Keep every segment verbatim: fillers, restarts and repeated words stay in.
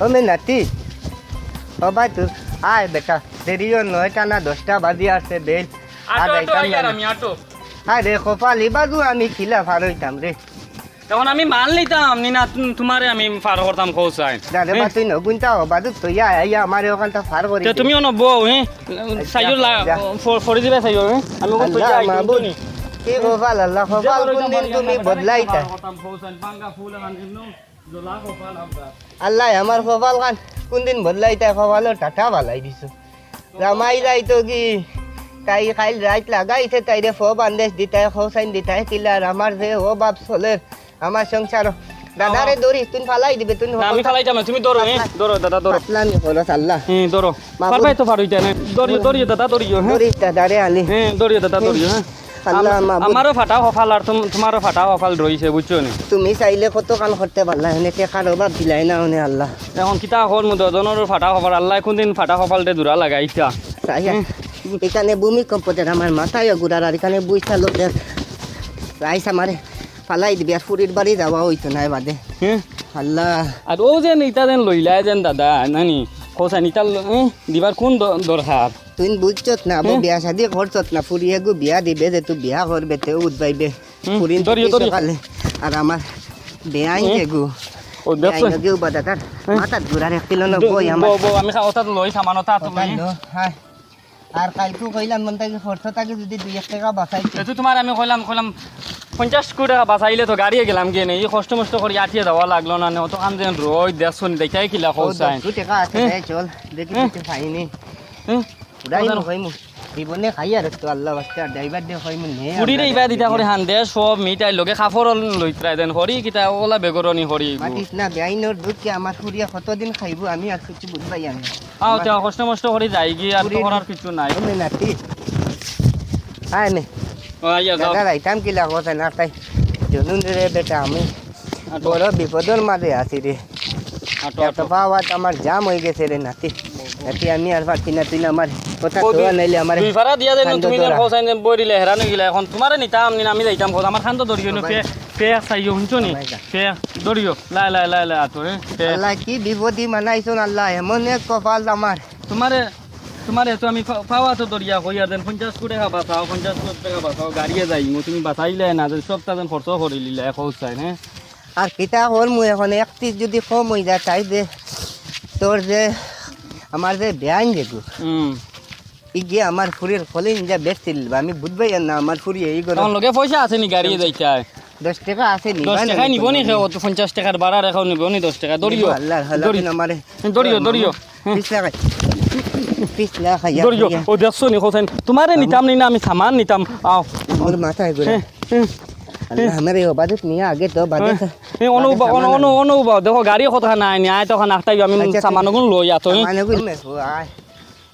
ও মে নাতি, ও ভাই, তুই আয় বেটা, দেরি অয়, নয়টা না দশটা বাজি আছে বেল। আর আটো, আটো, যাইতাম আইয়ার না। আমি, আটো। আরে কপাল, ইবাদু আমি কিলা ফার অইতাম রে। তখন আমি মাল নিতাম নি না, তুম-, তুমারে আমি ফার করতাম, কও চাই। না রে বা, হ্যাঁ? তুই নগুনটা ও বাদু, তুই আয়, আয়, আমারে ওখানটা ফার করি তে দে। তুমি অনো বও, হ্যাঁ? আচ্ছা, সাইজর লা-, যা। ফ-, ফরি দিবা সাইজর, হ্যাঁ? আমি ওখান তুই আল্লাহ যাই, মাবুদ, তুমি কি কপাল, আল্লাহ, কপাল কোন দিন তুমি বদলাইতা? ফার করতাম, কও চাই, ভাঙ্গা ফুল এখান, এমন। আল্লায় আমার কপাল খান কোন দিন বদলাইতায়, কপালর টাটা বালাই দিছো। জামাই যাইতো কি, তাই কাইল রাইত লাগাইছে, তাইরে ফো বান্দেশ দিতায়, খোসাইন দিতায়, কিলার আমার যে ও বাপ চলের, আমার সংসার। দাদারে দৌড়ি, তুই ফালাই দিবে, তুই না, আমি ফালাইতাম না, তুমি ধরো, হ্যাঁ, পাতলা-, ধরো, দাদা, ধরো। পাতলামি করো, আল্লাহ। হ্যাঁ, ধরো। মাবুদ। পারবাই তো, পারো, এটা না। ধরিও, ধরিও, দাদা, ধরিও, হ্যাঁ। ধরিস, দাদারে আনি। হ্যাঁ, ধরিও, দাদা, হ্যাঁ। ধরিও, হ্যাঁ। আল্লাহ, আম-, মাবুদ। আমারও ফাটা কপাল আর তুম-, তুমারও ফাটা কপাল রইছে, বুঝছো নি? তুমি চাইলে কত কাম করতে পারলা, এনে টেকার অভাব দিলাই না, অনে আল্লাহ। এখন কিতা করমু, দুইজনর ফাটা কপাল, আল্লায় কোন দিন ফাটা কপালরে জোড়া লাগাইতা। চাই আর হুম। এখানে ভূমিকম্প দের আমার মাথায় ঘুরার, আর এখানে বুঝতা লোক দের। রাইস আমারে ফালাই দিবি, আর ফুরির বাড়ি যাওয়া অইতো না এবাদে। হুম। আল্লাহ। আর ও যে ইতা যেন লইলায় যেন দাদা, নানি, খোসাইন ইতা ল-, হুম, দিবার কোন দ-, দরকার? তুই বুঝছত না, বউ হুম। বিয়া শাদি করছত না, ফুরি এগু বিয়া দিবে যে তুই বিয়া করবে, তেও উঠবাইবে। হুম, ফুরিন ধরিও, ধরিও। সকালে। আর আমার বেআইন হুম। এগু। ও, দেখছো? বেআইন এগু বাদাতার হুম। মাথাত ঘুরার এক কিলো না দ-, বই আমার। বউ, বউ, আমি খা-, ওটা লই, সামান ওটা তো কথা লই। লো, হায়। আর কাইলকু কইলাম, মন থাকি খরচ থাকি যদি দুই এক টেকা বাঁচাইতে। এ তো তুমার আমি কইলাম, কইলাম, পঞ্চাশ কুড়ি টেকা বাঁচাইলে তো গাড়িয়ে গেলাম গিয়ে নেই। এই কষ্ট মষ্ট করি আটিয়ে দেওয়া লাগলো না, নে অত কান যেন রই, দেখছো নি, দেখাই কিলা ও, খোসাইন। দশ টেকা আছে, হুম। দে, চল, দেখি হুম। কিছু পাইনি। হুম। উড়াই হুম। নু কইমু। জীবনে খাই আর তো আল্লাহ বাস্তে আর ড্রাইভার দিয়ে কইমু নে, ফুরিরে আমরা ইবা দিতা ড্রাইভার করে দিয়ে। হান দে, সব মিঠাই লগে কাপড় লইতরাই দেন, হরি কিতা ওলা বেগরনি হরি। মাতিস না, বেআইনর দুঃখে আমার ফুরিয়া কতদিন খাইবো, আমি আর কিছু বুঝবাই আমি। আও, আমার তে কষ্ট মষ্ট করি যাই গি, আর তো ফুরির করার কিছু নাই। এমনি নাতি। আয় নে। ও, আইয়া যাও। দাদা, যাইতাম কি লাগো, তাই না, তাই। জনুন রে বেটা, আমি আটো। বড় বিপদর মাঝে আছি রে। আটো, এত আটো। পাওয়াত আমার জাম হয়ে গেছে রে নাতি। নাতি, আমি আর পারছি না, তুই না আমার কথা ও, তো দুই, নাইলে আমার দুই ফাড়া দিয়া দেন, কান্দো তুমি তোরা। না খোসাইন দেন, বইরিলে হেরান হয়ে গেলে। এখন তোমারে নিতাম নি না, আমি যাইতাম খোঁজ। আমার খান তো ধরিও না, সবাই। ফে, ফে চাইও, শুনছো নি? সবাই যা। ফে, ধরিও। লাই, লাই, লাই, লাই, আতো, হ্যাঁ? ফে। আল্লাহ, কি বিপদি বানাইছন আল্লাহ, এমন এক কপাল আমার। তোমারে, তোমারে তো আমি পা-, পাওয়া তো ধরিয়া কই আর দেন, পঞ্চাশ কোটি টাকা বাঁচাও, পঞ্চাশ কোটি টাকা বাঁচাও, গাড়িয়ে যাইমু, তুমি বাঁচাইলে না, যদি সবটা যেন খরচ করি লিলে, এক অবস্থায়, হ্যাঁ? আর কিতা করমু এখন, এক চিজ যদি কম হই যায়, তাই যে তোর যে, আমার যে বেআইন যেগু, হুম। ই গিয়ে আমার ফুরির খলিন যা বেচছিল, আমি বুঝবাই আর না, আমার ফুরি এই গরম। তখন লগে পয়সা আছে নি গাড়ি যাইতায়? দশ টাকা আছে নি, দশ ভাই, টাকা না, নিব নি, কোনো কেউ তো পঞ্চাশ টাকার ভাড়া রেখাও নিব নি, দশ টাকা। ধরিও, নিব, আল্লাহ, আল্লাহ, ধরিও। আমারে। ধরিও, ধরিও। বিশ টাকা। বিশ টাকা খাইয়া, ধরিও, খাইয়া। ও দেখছো নি, কোথায়? তোমারে নিতাম নি না, আমি সামান নিতাম। আও। আমার মাথায় ঘুরে। হ্যাঁ, হ্যাঁ। আল্লাহ, আমারে ও বাদে নিয়ে আগে তো বাদে হ্যাঁ। তো। এ, অনু বাদে বা-, অনু, সামান অনু, আনবো। অনু বা-, দেখো, গাড়ি কতখান নাই নি, আয় তখন আটটাই আমি অনু, সামানগুলো লই আতো, হ্যাঁ। সামানগুলো নেবো, আয়।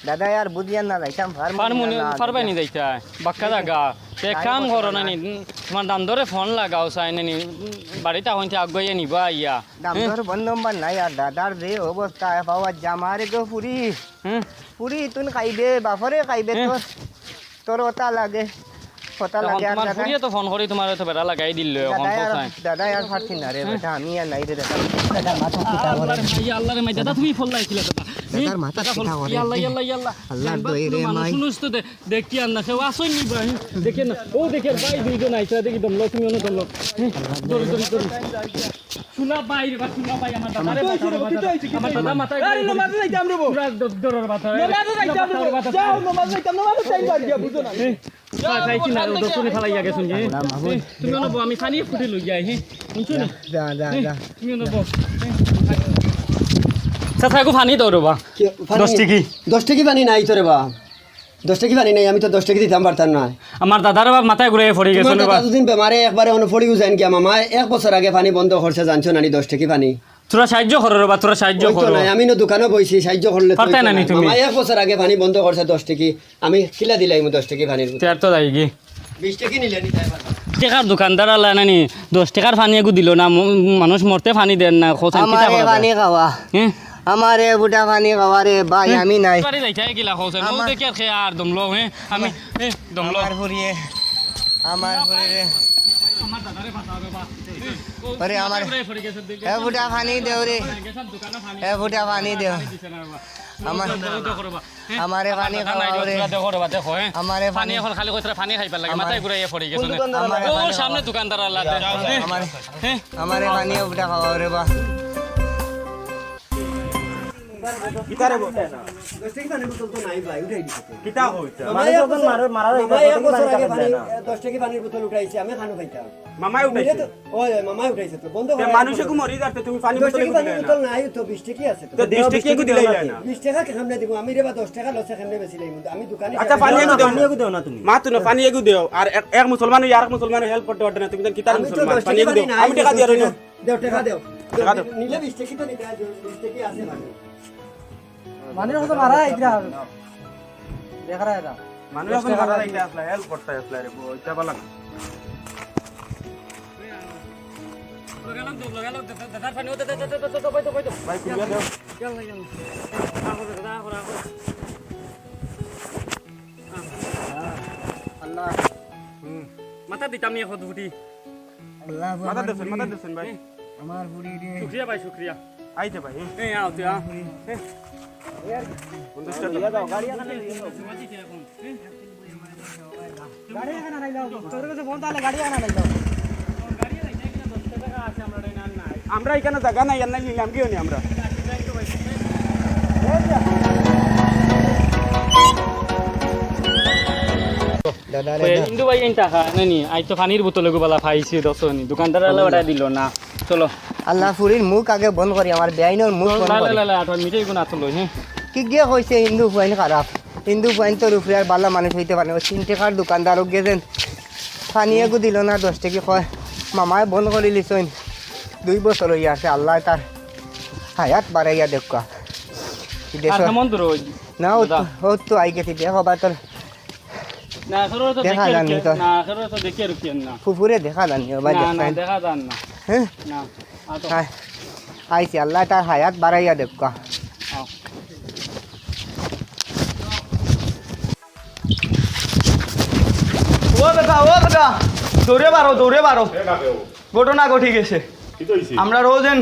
দাদা, আর বুঝিয়ার না, যাইতাম পারমু পারমু নি, না, পারবাই নি যাইতায়, বাক্কা জাগা। তে এক কাম করো না নি, তোমার দামদরে ফোন লাগাও, চাই না নি, বাড়িত আগুয়াইয়া নিবা আইয়া। দামদর ফোন নম্বর নাই, আর দাদার যে অবস্থা, পাওয়া যা, আমারে গো ফুরি। হুম। ফুরি, তুই খাইবে, বাপরে খাইবে, হুম। তোর, তোর ওটা লাগে। কথা এখন লাগে আর তোমার দাদা। ফুরিয়ে তো ফোন করি তোমার তো বেড়া লাগাই দিল, এখন দাদা আর, কোথায়? দাদা আর পারছি না রে, হুম। বেটা, আমি আর নাই রে, দাদা। দাদার মাথা কিতা করে? আল্লাহ রে মাই, আল্লাহ রে মাই, দাদা তুমি ফোন লাগাইছিলে দাদা। দাদার মাথা দাদা ফোন, কিতা করে? ইয়া আল্লাহ, ইয়া আল্লাহ, ইয়া আল্লাহ। আল্লাহ ভাই, দই রে ভাই, মাই। মানুষ তো দে-, দেখি আর না, সে আসই নি ভাই। দেখে না, ও দেখে ভাই দুইজন আইছে, দেখি দমলো, তুমি অন্য দমলো। হুম, ধরো, ধরো, ধরো। শোনা ভাই রে, ভাই, শোনা ভাই, আমার দাদারে বাঁচাও, আমার দাদা মাথায় আরে, নমাজে যাইতাম রে, বউ। পুরা দ-, দরর বাতা। নমাজে যাইতাম রে, বউ। যাও, নমাজে যাইতাম, নমাজে যাইতাম, বাদ দিয়া, বুঝো না। এই, চাই, চাই, চিনা, ও দর্শনে ফালাইয়া গেছইন যে। এই, তুমি অনো বও, আমি পানি ফুটি লই যাই, হে? শুনছো নি? যা, যা, যা। তুমি অনো বও। চাচা, একটু পানি দেও রে বা। কি, পানি? দশ টেকি। দশ টেকি পানি নাই তো রে বা। দশ টেকি পানি নাই, আমি তো দশ টেকি দিতাম পারতাম না। আমার দাদার বাপ মাথায় ঘুরে পড়ি গেছে তোমার রে বা। দাদা দুদিন বেমারে একবারে অনো পড়ি যাইন গিয়া মামা, এক বছর আগে পানি বন্ধ করছে, জানছো না নি, দশ টেকি পানি। তোরা সাহায্য করো রে বা, তোরা সাহায্য ওই তো করো। নাই, আমি না দোকানো বইছি, সাহায্য করলে তো পারতায় হইতো না নি না। তুমি? মামা এক বছর আগে পানি বন্ধ করছে দশ টেকি, আমি কিলা দিলাইমু দশ টেকি পানির বোতল? তে আর তো যাই গি। বিশ টেকি নিলে নিতায় পারবা। টেকার দোকানদার আলা না নি, দশ টেকার পানি এগু দিল না, ম-, মানুষ মরতে পানি দেন না, কোথায় কিতা আমারে করা যায়? পানি খাওয়া। হ্যাঁ? আমারে বুটা পানি খাওয়া রে ভাই, হ্যাঁ? আমি নাই। বাড়ি যাইতায় কিলা কোথায়? ও আমার দেখি আর খে আর দমলো, হ্যাঁ? আমি, এ, দমলো। আমার ফুরিয়ে, আমার ফুরিয়ে। আমার দাদারে বাঁচাও রে বা। ওরে আমার, এ ফুটা পানি দেও রে, এ ফুটা পানি দেও। আমার, আমারে পানি খাওয়াও রে। আমারে পানি। পানি খাইবার লাগে, মাথায় ঘুরাইয়া পড়ি গেছে। আমারে ও পানি সামনে খাওয়াও। দোকানদার আল্লাহ। আমারে, আমারে পানি ফুটা খাওয়াও রে বা। কিতা রে বলতে না? দশ টেকা পানির বোতল তো নাই ভাই, উঠাই দিছে তো। কিতা হইছে? মামাই এক বছর, মামাই এক বছর আগে পানি, দশ টেকা পানির বোতল উঠাইছে, আমি খানো খাইতাম। মামাই উঠাইছে? ওই, ওই, মামাই উঠাইছে তো, বন্ধ তে করে মানুষে দিছে। কো মরি যাতে তুমি পানি দশ বোতল টেকা পানির বোতল নাই তো, বিশ টেকা আছে তো। তে বিশ টেকা কো দিলাই যায় না? বিশ টেকা কেমনে দিব? আমি রে বা দশ টেকা লসে কেমনে বেশি লইমু? আমি দোকানে আচ্ছা, পানি এগু দেও না। পানি এগু দেও না তুমি। মাতো না, পানি এগু দেও। আর এক, এক মুসলমান হই আর এক মুসলমান হেল্প করতে পারবে না, তুমি জান কিতার আমি তো মুসলমান? দশ পানি টেকা এগু দেও। পানি নাই আমি রে, টেকা দশ দিয়া রইলাম। টেকা। দেও টেকা দেও। টেকা দেও। নিলে বিশ টেকা তো নিতে হয়, বিশ টেকা আছে মানে। মানুষ তো মারা ইতরা। দেখা রা এরা। মানুষ এখন মারা ইতরা আসলে হেল্প করতে আসলে রে, বউ, ইটা বালা না। লাগালাম তো, লাগালাম, দাদা, দাদা, পানি, ও দাদা, দাদা, দাদা, দাদা, দাদা, দাদা। ভাই, কুড়িয়া দেও। ইয়াল্লা, ইয়াল্লা। আহো, দাদা, আহো, আহো। আল্লাহ। হুম। মাথা দিতাম ইয়ে কত ফুটি। আল্লাহ, মাথা আমার দেছেন, ফুড়ি। মাথা দেছেন ভাই। আমার ফুড়ি রে। শুক্রিয়া ভাই, শুক্রিয়া। আইতে ভাই, হ্যাঁ। এই আও তুই, আ। পঞ্চাশ টাকা। গাড়ি এখানে লইয়া যাও। তোর কাছে ফোন তাহলে গাড়ি এখানে লইয়া যাও। আমরা এখানে জায়গা নাই, আর নাই নিলাম কি হনি আমরা? দাদা রে, ওই দা। ইন্দু ভাই, এই টাকা নেনি, আই তো পানির বোতল এগু বালা পাইছি, দশ নি। দোকানদার আলা ওটা দিল না। চলো। আল্লাহ, ফুড়ির মুখ আগে বন্ধ করি, আমার বেআইনর মুখ বন্ধ করি। লা, লা, লা, আট মিনিট এগু না তো লই, হ্যাঁ। কি গিয়ে কইছে হিন্দু ফুয়াইন খারাপ? হিন্দু ফুয়াইন তোর উপরে আর বালা মানুষ হইতে পারে না। ওই তিন টেকার দোকানদার ওকে যেন পানি এগু দিল না, দশ টেকা কয়। মামায় বন্ধ করি লিছইন। দুই বছর হইয়া আছে, আল্লাহ তার হায়াত বাড়াইয়া দেউক্কা। কি দেশ আর কেমন দূর ওই? না, ও তো, দাদা। ও তো আই গেছি, দেখো বা তোর না, আখেরো তো দেখা দেখে যান রুকিয়েন নি তো। না, আখেরো তো দেখে রুকিয়েন না। ফুফুরে দেখা যান নি, ও ভাই, না, না, দেখেন। দেখা যান না। হ্যাঁ? না, আ তো। হ্যাঁ। আইছি, আল্লাহ তার হায়াত বাড়াইয়া দেউক্কা। আও। ও বেটা, ও বেটা, দৌড়ে বারো, দৌড়ে বারো। এ না কেউ। ঘটনা ঘটি গেছে। কিতা অইছে? আমরা রোজ এন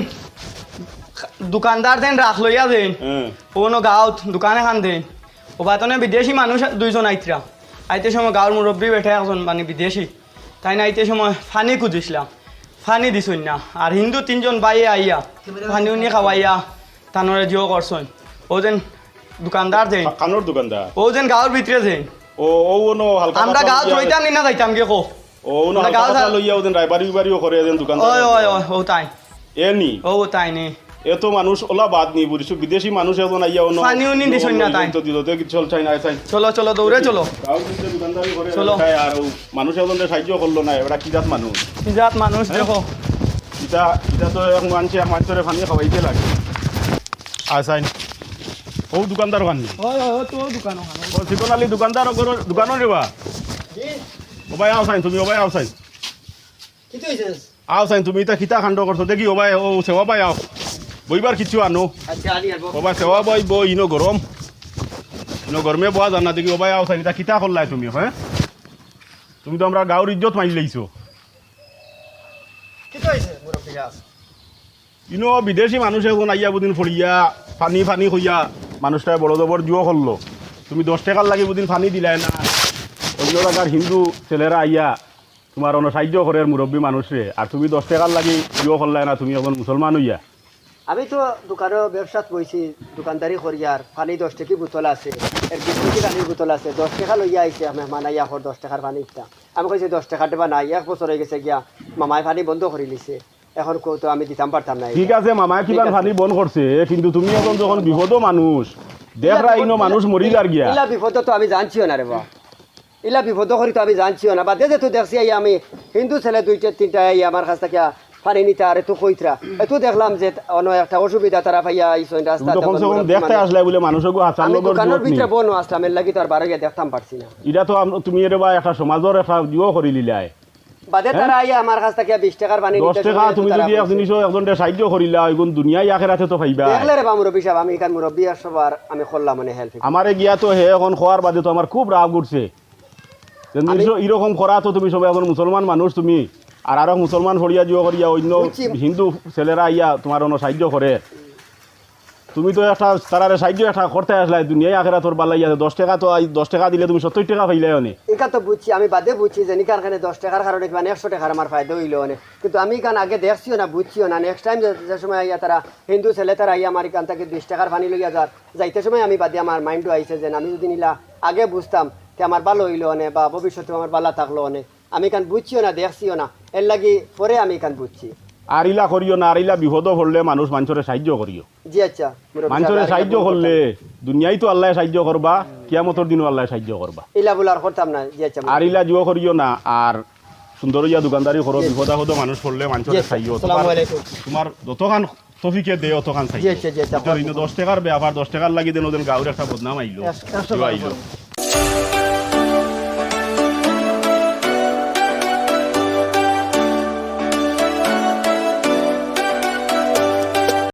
দোকানদার দেন রাখ লইয়া দেন। হ্যাঁ। অনো গাঁওত দোকান এখান দেন। ও বাতনে বিদেশি মানুষ দুইজন আইতরা। আইতে সময় গাঁওর মুরব্বি বেটা একজন মানে বিদেশি। তাইন আইতে সময় পানি খুজিছলা। পানি দিছইন না। আর হিন্দু তিনজন ভাইয়ে আইয়া পানি উনি খাওয়াইয়া তানরে জিও করছইন। ও যেন দোকানদার যেন। কানোর দোকানদার? ও যেন গাঁওর ভিতরে যেন। ও, ও, ও, নো, হালকা আমরা পাতলা গাঁওত লইয়া রইতাম নি না যাইতাম গিয়া কো? ও, নো, আমরা হালকা গাঁও পাতলা যা- লইয়া ও যেন ড্রাইভারি উবারিও করে যেন দোকানদার ওই, ওই, ওই, ও তাই। এ নি? ও তাই নি। এত মানুষ ওলা বাদ নি, বুঝছো? বিদেশি মানুষ এখন আইয়া অনো পানি উনি দিছইন না তাই। তো দিল, তো কি চল চাই না, চাই। চলো, চলো, দৌড়ে চলো। গাঁওর ভিতরে দোকানদারি করে চলো। তাই আর ও মানুষ এখন সাহায্য করলো না, এবার কি জাত মানুষ? কি জাত মানুষ হ্যাঁ? দেখো। ইটা, ইটা তো এক মানষে এক মানষরে পানি খাওয়াইতে লাগে। আয় চাইন। ও দোকানদার ওখানে। ওই, ওই, ওই তো দোকান ওখানে। ও চিকন আলী দোকানদার, ও গরু-, দোকানও রে বা? জি। ও ভাই, আও চাইন তুমি, ও ভাই, আও চাইন। কিতা অইছে? আও চাইন তুমি, ইটা কিতা কাণ্ড করছো? দেখি, ও ভাই, ও সেবা ভাই, আও। বইবার কিচ্ছু আনো। আচ্ছা, আনি আনবো। ও ভাই, সেবা ভাই, বই, ইনো গরম। ইনো গরমে বওয়া যার না, দেখি, ও ভাই, আও চাইন, ইটা কিতা করলায় তুমি, হ্যাঁ? তুমি তো আমরার গাঁওর ইজ্জত মারিলাইছো। কিতা অইছে, মুরব্বি সাব? ইনো বিদেশি মানুষ এখন আইয়া বুদিন ফড়িয়া, পানি পানি কইয়া, মানুষটায় বড় জবর জুয়ো করলো। তুমি দশ টেকার লাগি বুদিন পানি দিলায় না, অন্য জাগার হিন্দু ছেলেরা আইয়া তুমার অনো সাহায্য করের মুরব্বি মানুষরে, আর তুমি দশ টেকার লাগি জুয়ো করলায় না, তুমি এখন মুসলমান অইয়া। আমি তো দোকানো ব্যবসাত বইছি, দোকানদারি করি, আর পানি দশ টেকি বোতল আছে, এর বিশ টেকি পানির বোতল আছে, দশ টেকা লইয়া আইছে মেহমান আইয়া কর দশ টেকার পানি দিতা। আমি কইছি, "দশ টেকা দেবা নাই, এক বছর অই গেছে গিয়া, মামায় পানি বন্ধ করি লিছে।" এখন কও তো আমি দিতাম পারতাম না ঠিক এটা। আছে, মামায় ঠিক কিবার আছে। পানি বন্ধ করছে, কিন্তু তুমি এখন যখন বিপদো মানুষ, দেখরা ইনো মানুষ মরি যার গিয়া। ইলা বিপদ তো আমি জানছিও না রে বা। ইলা বিপদ করি তো আমি জানছিও না। বাদে যে তুই দেখছি আই আমি হিন্দু ছেলে দুইটা তিনটা আই আমার কাছ থাকিয়া পানি নিতা আর এতু কইতরা। এতু দেখলাম যে অনো একটা অসুবিধা তারা পাইয়া আইছইন তুমি রাস্তাত তো কমসে কম মুরব্বি দেখতে মানুষ। আসলাই বুলে মানুষ ওগু হাসান আমি লগর দোকানর জুত ভিতরে নেই। বনো আসলাম, এর লাগি তো আর বারইয়া দেখতাম পারছি না। ইটা তো আম-, তুমি এরে বা একটা সমাজর একটা ইয়ো করি লিলায়। বাদে হ্যাঁ? তারা আইয়া আমার কাছ থাকিয়া বিশ টেকার পানি দশ নিতে টেকা সময় তুমি তারা যদি এক কইছে। জিনিসও একজনরে সাহায্য করিলা, ওইগুন দুনিয়ায় আখেরাতে তো পাইবা। দেখলে রে বা মুরব্বি সাব, আমি ইখান মুরব্বি আর সবার আমি করলাম মানে হেল্প। আমারে গিয়া তো হে এখন খোয়ার বাদে তো আমার খুব রাগ উঠছে। যে আরো ইরকম করা তো তুমি সবাই এখন মুসলমান মানুষ তুমি। আর আরো মুসলমান পড়িয়া জিও করিয়া অইন্য হিন্দু ছেলেরা আইয়া তুমার অনো সাহায্য করে। তুমি তো একটা তারারে সাহায্য একটা করতে আসলায়, দুনিয়ায় আখেরাতর বালা ইয়া, দশ টেকা তো আই, দশ টেকা দিলে তুমি সত্তইর টেকা পাইলায় অনে। ইখান তো বুঝছি, আমি বাদে বুঝছি যে ইখান খানে দশ টেকার কারণে কিবা একশো টেকার আমার ফায়দা অইলো অনে। কিন্তু আমি ইখান আগে দেখছিও না, বুঝছিও না। Next time যে, যে সময় আইয়া তারা হিন্দু ছেলে তারা আইয়া আমার ইখান থাকি বিশ টেকার পানি লইয়া যার, যাইতে সময় আমি বাদে আমার mind-ও আইছে যে আমি যদি ইলা আগে বুঝতাম, তে আমার ভালা অইলো অনে বা ভবিষ্যতে আমার ভালা থাকলো অনে। আমি ইখান বুঝছিও না, দেখছিও না, এরলাগি পরে আমি ইখান বুঝছি। আর ইলা করিও না, আর ইলা বিপদো পড়লে মানুষ মানষরে সাহায্য করিও। জি আচ্ছা, মুরব্বি সাহেব, মানষরে আর ইলা সাহায্য ভুল করলে করতাম। দুনিয়ায় তো আল্লায় সাহায্য করবা, কিয়ামতর দিনও আল্লায় সাহায্য করবা। ইলা ভুল আর করতাম না। জি আচ্ছা, আর ইলা জুয়ো করিও না, আর সুন্দর অইয়া দোকানদারি করো, জি। বিপদ আপদো মানুষ পড়লে মানষরে জি আচ্ছা। সাহায্য। আসসালামু আলাইকুম। তুমার যতখান তৌফিকে দে অতখান সাহায্য। জি আচ্ছা, জি আচ্ছা। বুঝছো? ইনো দশ টেকার ব্যাপার, দশ টেকার লাগি দেন ওদের গাঁওর একটা বদনাম আইলো। একশো, একশো বার আইলো।